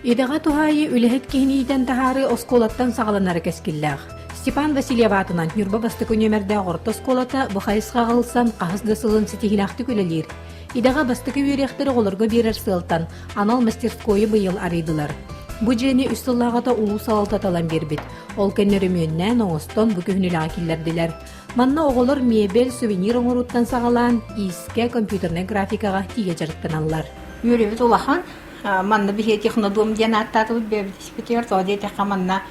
Идэҕэ туһаайыы үлэһит киһини иитэн таһаарыы оскуолаттан саҕаланара кэскиллээх. Степан Васильев аатынан Ньурба бастакы нүөмэрдээх орто оскуолата бу хайысхаҕа ылсан хаһыс да сылын ситиһиилээхтик үлэлиир. Идэҕэ бастакы үөрүйэхтэри оҕолорго биэрэр сыалтан анал мастерскойу быйыл арыйдылар. Бу дьиэни үс сыллааҕыта улуус салалтата ылан биэрбит. Ол кэннэ өрөмүөннээн, оҥостон бу күһүн үлэҕэ киллэрдилэр. Манна оҕолор мебель, сувенир оҥорууттан саҕалаан, иискэ, компьютернай графикаҕа тиийэ дьарыктаналлар. Үөрүүбүт улахан. Манна биһиги технодом диэн ааттаатыбыт бэйэбит испитигэр. Тоҕо диэтэххэ манна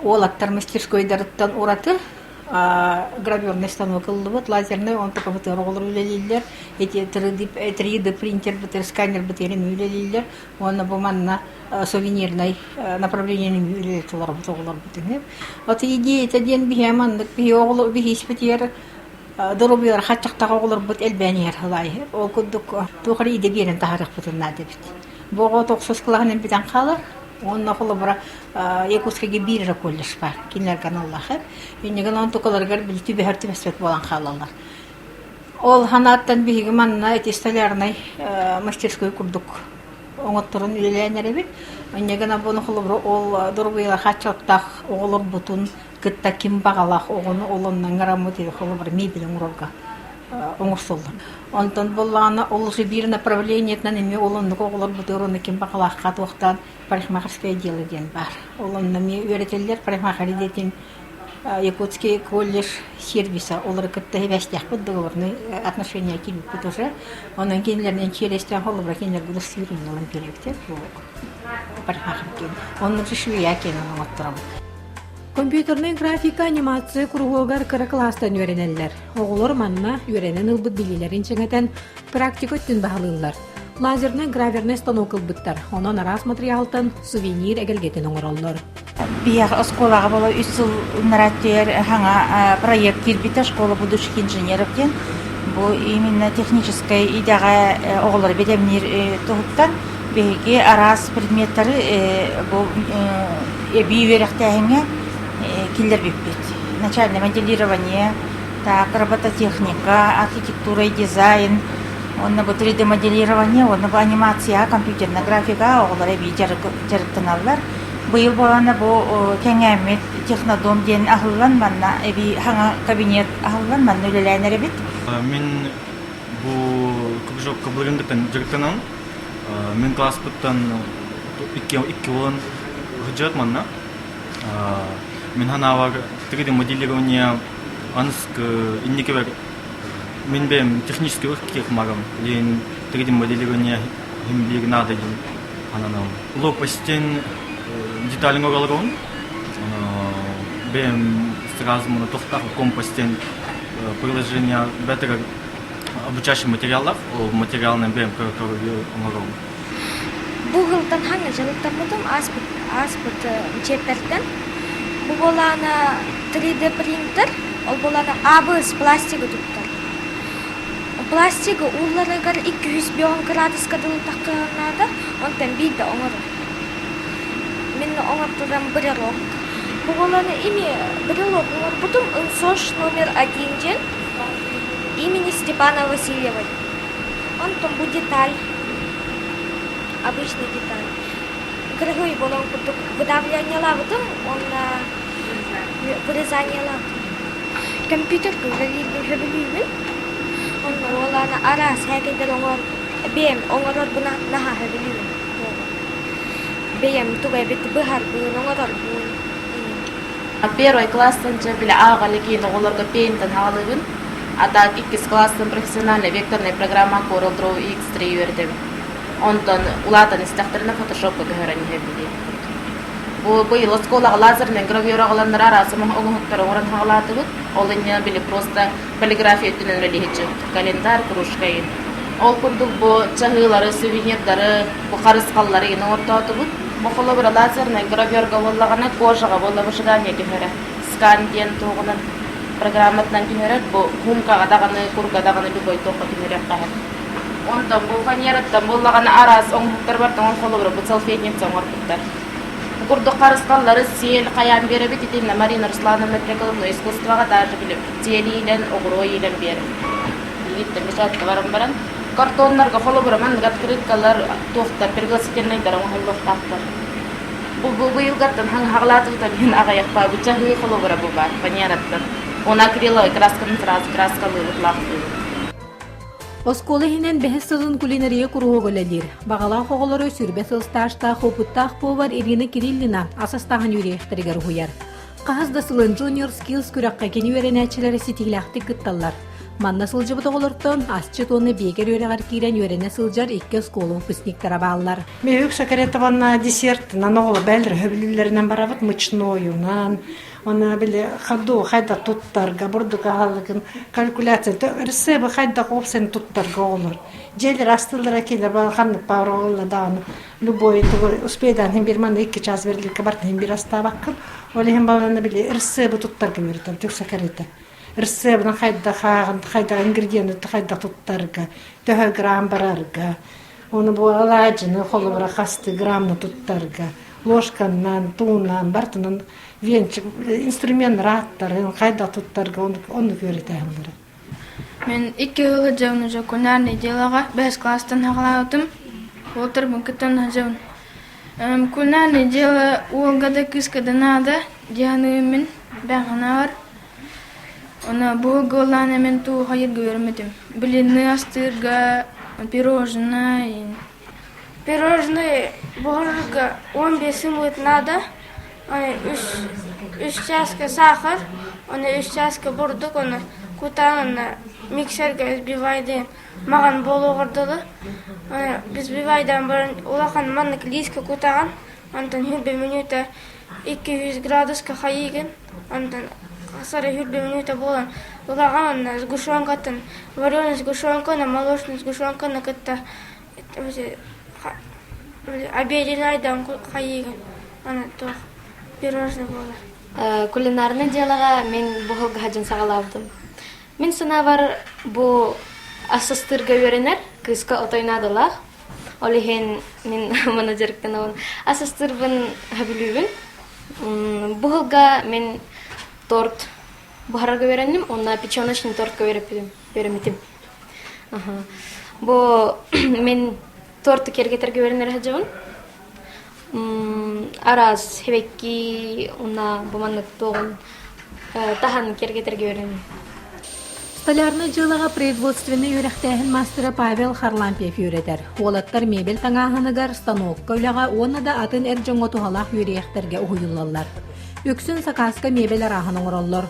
уолаттар мастерскойдарыттан ураты гравюрный станок ыллыбыт, лазерный, он ПКБТ оҕолор үлэлииллэр, эти 3D принтербытыр, сканербытыр эмиэ үлэлииллэр. Уонна бу манна сувенирнай направлениены үлэлэтэ олоробут оҕолорбут үһү. Вот идеята диэн биһи маннык биһи оҕолор биһи испитигэр доруобуйалар хаччахтаах оҕолорбут элбээн иһэр сылаайы. Ол курдук туох эрэ идэ биэрэн таһаарыахпытын наада эбит. Бу оҕо тохсус кылааһынан бүтэн хаалар. Уонна холобура Якутскайга биир эрэ колледж баар. Кинилэргэ аналлаах. Иннигин онтукаларыгар били түбэһэр түбэспэт буолан хаалаллар. Ол ханааттан биһиги манна ити столярнай мастерской курдук оҥотторон үлэлээн эрэбит. Инньэ гынан буну холобура ол доруобуйалар хааччахтаах оҕолорбутун кытта ким баҕалаах оҕону ол онно ыҥыраммыт или холобура мебель оҥорорго оҥорсоллор. Онтон буоллаҕына ол уже биир направлениетынан эмиэ ол оннук оҕолорбутугар уонна ким баҕалаахха туохтаан парикмахерское дело диэн баар. Ол онно эмиэ үөрэтэллэр парикмахер идэтин Якутский колледж сервиса олору кытта сибээстээхпит договорные отношения киирбиппит уже. Онон кинилэринэн чиэрэстээн холобура кинилэргэ удостоверение ылан биэрэбит парикмахер диэн. Онно швея киэнин оҥотторобут. Компьютернай графика анимация куруһуогар кыра кылаастан үөрэнэллэр. Оҕолор манна үөрэнэн ылбыт билиилэрин чэҥэтэн практика өттүн баһылыыллар. Лазернай гравернай станок ылбыттар, онон араас матырыйаалтан сувенир эгэлгэтин оҥороллор. Биһиэхэ оскуолаҕа буола үс сыл ыннарааттыйар хаҥа проект киирбитэ «Школа будущих инженеров» диэн. Бу именно техническэй идэҕэ оҕолору бэлэмниир туһуттан биһиги араас предметтары бу эбии үөрэхтээһиҥҥэ киллэрбиппит. Начальное моделирование, так, робототехника, архитектура и дизайн, уонна бу 3D моделирование, уонна бу анимация, компьютерная графика оҕолор эбии дьарыктаналлар. Быйыл буолана бу кэҥээммит технодом диэн аһыллан манна эбии хаҥа кабинет аһыллан манна үлэлээн эрэбит. Мин бу кружокка былырыынгыттан дьарыктанабын. Мин класспыттан икки уолан сылдьыбат манна. Мин санаабар 3D моделирование аныскы инникибэр мин бэйэм технический киэхмарым лин 3D моделирование иһин биир наада диэн сананабын. Лопастин деталин оҕолорун бэйэм сразу тохтах компостен приложение бэтэр обучающий материаллар, ол материалынан бэйэм оҥоробун. Бу сылтан хаҥа дьарыктаммытым ааспыт чиэппэртэн. Бу буолаана 3D принтер, ол буолаана АБС пластигы туттар. Пластигы уулларыгар 205 градуска дылы таххыһынаата, онтон биирдэ оҥорор. Мин оҥортором брелок. Бу буолаана ими брелок оҥорбутум НСОШ номер один диэн имени Степана Васильева. Онтон бу деталь, обычный деталь. Кыргый болон курдук выдавливаниелаабытым уонна вырезаниелаабытым. Компьютерга үлэлиирбин сөбүлүүбүн. Онно уолаана араас һээкэйдэр оҥор бэйэм оҥорорбун наһаа сөбүлүүбүн. Бэйэм тугу эбит быһарбын, оҥорорбун. Первый класстан дьэ били ааҕа илигин оҕолорго пейнтан аҕалыыбын. А так иккис класстан профессиональная векторная программа Corel Draw X3 үөрэтэбин. Онтон улаатан истэхтэринэ фотошопка көһөрөн иһэбин дии. Бу быйыл оскуолаҕа лазерынан гравюра аҕаланнар араас оҥоһуктары оҥорон хаҕалаатыбыт. Ол иннинэ били просто полиграфия өттүнэн үлэлиһиччи календарь, кружка иһин. Ол курдук бу чаһыылары, сувенирдары, бу харысхаллары иһин оҥортоотубут. Бу холобура лазернай гравюрга буоллаҕына кожаҕа буолла выжигание түһэрэ. Скан диэн туоҕунан программатынан түһэрэр. Бу хумкаҕа даҕаны, курга даҕаны любой туохха түһэриэххэ сөп. Онтон бу фанераттан буоллаҕына араас оҥоһуктар бар тоҥон холобура бу салфетница оҥорбуттар. Бу курдук харысхаллары сиэл хайаан биэрэбит итиннэ Марина Руслановна прикладной искусствоҕа даже били сиэл иилэн, оҕуруо иилэн биэрэр. Билиттэн бэчээккэ баран баран. Картоннарга холобура маннык открыткалар туохтар пригласительнайдар оҥоһуллуохтаахтар. Бу бу быйылгаттан хаҥаһаҕалаатыбыта иһин аҕыйахпа бу чаһыы холобура бу баар фанераттан. Уонна акриловай красканы сразу краскалыыбыт лаахтыыбыт. Оскуола иһинэн бэһис сылын кулинария куруһуога үлэлиир. Баҕалаах оҕолору сүүрбэ сыл стажтаах опыттаах повар Ирина Кириллина ас астааһын үөрүйэхтэригэр уһуйар. Хаһыс да сылын Junior Skills күрэххэ кини үөрэнээччилэрэ ситиһиилээхтик кытталлар. Манна сылдьыбыт оҕолортон асчыт уонна биэгэр үөрэҕэр киирэн үөрэнэ сылдьар икки оскуола выпускниктара бааллар. Миһүк Сакаретованна десертынан оҕолор бэлэр хөбүлүүллэринэн барабыт мучнойунан, Она били хаду хайда туттарга бурдук аһалыгын калькуляция рецебы хайдах опсен туттарга олор. Дьиэлэр астыллара килер ханнык паар оҕолла даҕаны любой успейдан хин бир манна икки час бериликке бартын хин бир астаабаккын. Ол иһин баланы били рецебы туттарга үөрэтэр түксэ кэритэ. Рецебынан хайда хаагын хайда ингредиенты хайда туттарга, төһө грамм барарга, Оны бу алаадьыны холобура хасты граммы туттарга, ложканнан, туунан, бартынан венчик инструмент рааттарын хайда туттарга оннук үөрэтээһиннэрэ. Мен икки ыл сылдьабын уже кулинарное делоҕа бэһис класстан хаҕалаабытым. Уолтарбын кыттан сылдьабын. Кулинарное дело уолга да кыыска да наада диэханыыбын мин бэҕэһээ Она бу гыллаан мен туу хайырга үөрэммитим. Блины астыырга, пирожное. Пирожное буһарарга 15 минут надо. Үс, үс чааска сахар, оны үс чааска бурдук, оны кутаан миксерге взбивайдыын маҕан буолуоҕар дылы. Взбивайдаан баран улахан маннык лиискэ кутаҕын, онтон сүүрбэ мүнүүтэ 200 градуска хайыыгын, онтон сары сүүрбэ мүнүүтэ буолан ылаҕын уонна сгущенкатын, вареную сгущенканы, молочную сгущенканы кытта обеденайдан хайыыгын, аны туох пирожное буолар. Кулинарнай дьыалаҕа мин бу сылга сылдьан саҕалаабытым. Мин санаабар бу ас астыырга үөрэнэр кыыска отой наадалаах. Ол иһин мин маны дьарыктанабын. Ас астыырбын сөбүлүүбүн. Бу сылга мин торт буһарарга үөрэнним уонна печеночный тортка үөрэммитим. Бу мин торту киэргэтэргэ үөрэнэр сылдьабын. Араас сибэкки уонна бу маннык туоҕун таһан киэргэтэргэ үөрэнним. Столярнай дьыалаҕа производственнай үөрэхтээһин маастара Павел Харлампьев үөрэтэр. Уолаттар мебель таҥааһыныгар, станокка үлэҕэ уонна да атын эр дьоҥҥо туһалаах үөрүйэхтэргэ уһуйуллаллар. Үксүн сакааска мебель арааһын оҥороллор.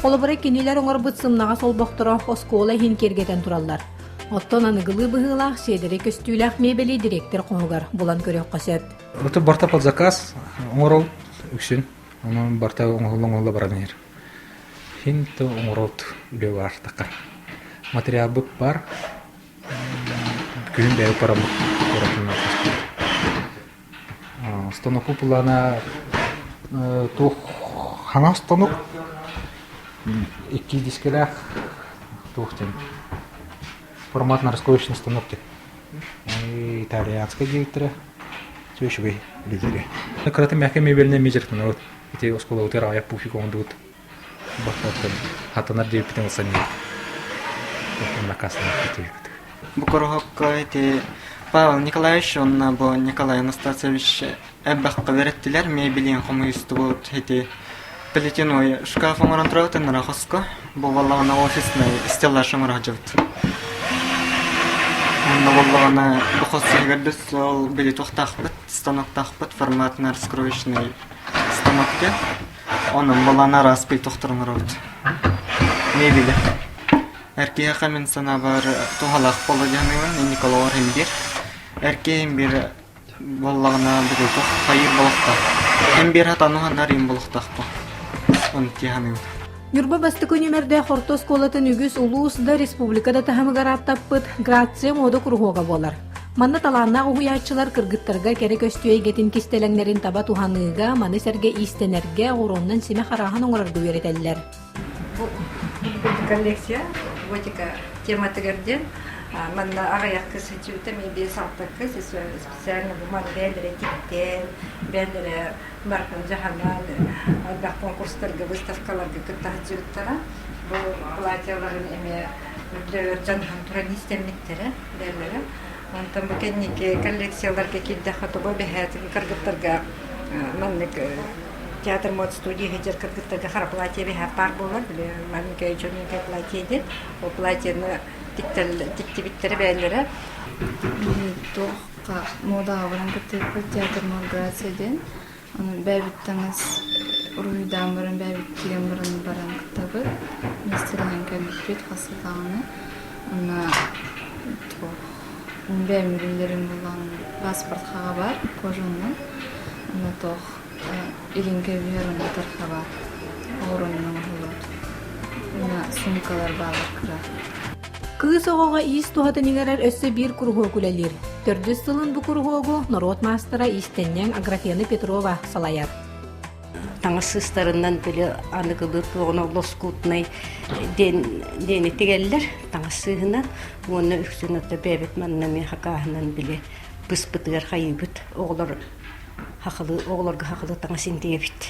Холобура, кинилэр оҥорбут сымнаҕас олбохторо оскуола иһин киэргэтэн тураллар. Оттон аныгылыы быһыылаах сиэдэрэй көстүүлээх мебели директор хоһугар булан көрүөххэ сөп. Это барта под заказ оҥорол үксүн. Онон барта оҥоһулла-оҥоһулла баран иһэр. Хин то оҥорот үлэ бар такар. Материалбыт бар. Күһүн бэйэ бараммыт куоратынан Станоку плана туох хаҥас станок икки дискэлээх туох диэн формат на раскроечный станок диэн итальянскай диэбиттэрэ үчүгэй үлэлиирэ. Кыратын мягкай мебельнэй мижертанабыт ити оскуолабытыгар аҕыйах пуфик оҥордубут баттаттан хатанар диэбиппитин ылсан накастанар Бу куруһуокка ити Павел Николаевич уонна бу Николай Анастасьевич элбэххэ үөрэттилэр. Мебелин хомуйустубут ити плетеной шкаф оҥорон турабыт ыннара хоско. Бу буоллаҕына офисный стеллаж оҥоро сылдьабыт. Онно буоллаҕына бу хос иһигэр ол били туохтаахпыт, станоктаахпыт форматный раскроечный станок диэн. Онон балаан араас тохтор оҥоробут. Мебели. Эр киһиэхэ мин санаабар туһалаах буолла дьаһаныыбын Николаҕар иһин биир. Эр киһи иһин биир буоллаҕына бүгүтүх хайыыр буолуохтаах. Иһин биир хатан уһанар иһин буолуохтаах буо. Ону тиһаныыбын. Ньурба бастакы нүмердээх орто оскуолатын үгүс улуус да республика да таһымыгар ааттаппыт Грация муода куруһуога буолар. Манна талааннаах уһуйааччылар кыргыттарга кэрэ көстүү эйгэтин кистэлэҥнэрин таба туһаныыга, маны сэргэ иистэнэргэ, оҕуруоннан симэх арааһын оҥорорго үөрэтэллэр. Бу коллекция готика тематыгар диэн манна аҕыйах кыс сылдьыбыта эмиэ биэс-алта кыс специально бу маны бэйэлэрэ тиктээн бэйэлэрэ барытын дьаһанан элбэх конкурстарга выставкаларга кытта сылдьыбыттара бу платьяларын эмиэ. Өр дьаныһан туран иистэммиттэрэ, бээлэрэ. Онтон бу кэнники коллекцияларга киирдэххэ тобо бэһээт кыргыттарга маннык театр мод студия сылдьар кыргыттарга хара платье бэһээт баар буолар. Били маленькое черненькое платье диэн. Ол платьены тиктибиттэрэ бээлэрэ. Туохха модаҕа баран кыттыыппыт театр мод Грация диэн. Ону бэйэбит таҥас уруһуйдаан баран бэйэбит киирэн баран баран кыттабыт. Миэстэлэһэн кэлбиппит хас даҕаны. Уонна туох бэйэм биллэрим булан паспорт хаҕа баар кожаннан. Уонна туох илин кэбиһэр уонна тарха баар. Оҕуруонан оҥоһуллубут. Уонна суумкалар бааллар кыра. Кыыс оҕоҕо иис туһатын иҥэрэр өссө биир куруһуок үлэлиир. Төрдүс сылын бу куруһуогу норуот маастара иистэнньэҥ Аграфена Петрова салайар. Таҥас сыыстарынан били аныгылыы туоҕуна лоскутнай диэн диэни тигэллэр таҥас сыыһынан уонна үксүн ото бэйэбит манна эмиэ хакааһынан били быспытыгар хайыыбыт оҕолор хахылыы оҕолорго хахылыы таҥас интигэбит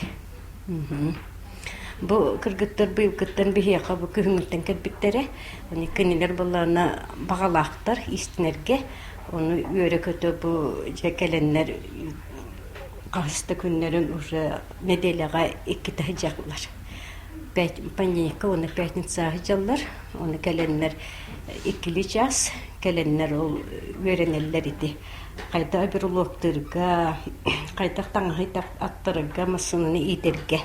Бу кыргыттар быйылгыттан биһиэхэ бу күһүҥҥүттэн кэлбиттэрэ. Они кинилэр былаана баҕалаахтар истинэргэ. Ону үөрэ-көтө бу дьэ кэлэннэр хаһыс да күннэрин уже нэдиэлэҕэ иккитэ сылдьаллар. Понедельникка уонна пятницаҕа сылдьаллар. Ону кэлэннэр иккилии чаас кэлэннэр ол үөрэнэллэр ити. Хайдах брелоктыырга, хайдах таҥаһы аттарарга, массыынаны иитэргэ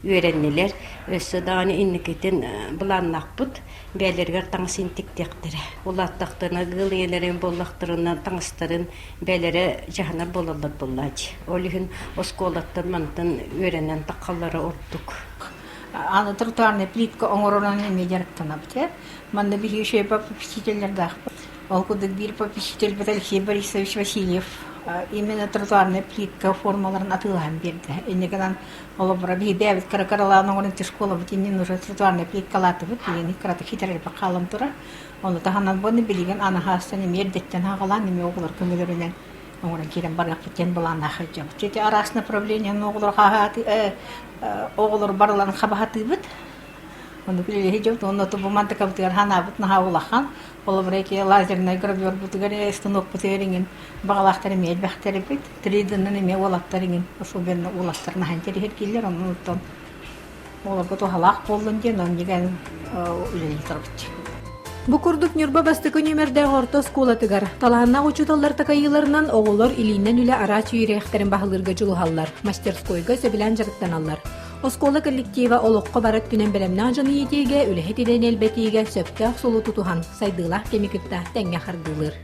үөрэннилэр. Өссө даҕаны инникитин былааннаахпыт, бэйэлэригэр таҥас интиктиэхтэрэ. Улааттахтарына, ыал ийэлэрин буоллахтарына таҥастарын бэйэлэрэ дьаһанар буолаллар буоллааччы. Ол иһин оскуолаттан мантан үөрэнэн таххаллара ордук. Аны тротуарная плитка оҥорорунан эмиэ дьарыктанабыт ээ. Манна биһиги шеф попечителлэрдаахпыт. Ол курдук биир попечительбит Алексей Борисович Васильев именно тротуарная плитка формаларын атыылаһан биэрдэ. Инньэ гынан холобура биһи бэйэбит кыра-кыралаан оҥорон школабыт иннин уже тротуарная плиткалаатыбыт диэн кыратык хитэрэрбит хаалан турар. Ону таһынан буону билигин анаһаастан эмиэ эрдэттэн аҕалаан эмиэ оҕолор көмөлөрүнэн оҥорон киирэн барыахпыт диэн былааннаах сылдьабыт. Ити араас направлениены оҕолор оҕолор барыларын хабаһатыыбыт. Ону үлэлэһи дьон уонна бу мантыкабытыгар ханаабыт наһаа улахан. Холобура ити лазернай гравюрбутугар станокпутугар иҥин баҕалаахтар эмиэ элбэхтэр эбит. 3D-нан эмиэ уолаттар иҥин особенно уолаттар наһаа интэриэһиргииллэр. Онон оҕолорго туһалаах буоллун диэн оннигэн үлэлии турабыт. Бу курдук Ньурба бастакы нүөмэрдээх орто оскуолатыгар талааннаах учууталлар такайыыларынан оҕолор илиинэн үлэ араас үөрэхтэрин баһылыырга дьулуһаллар, мастерскойга сөбүлээн дьарыктаналлар. Оскуола коллектива олоххо бары өттүнэн бэлэмнээх дьону иитиигэ, үлэһит идэни элбэтиигэ сөптөөх суолу тутуһан, сайдыылаах кэми кытта тэҥҥэ хардыылыыр.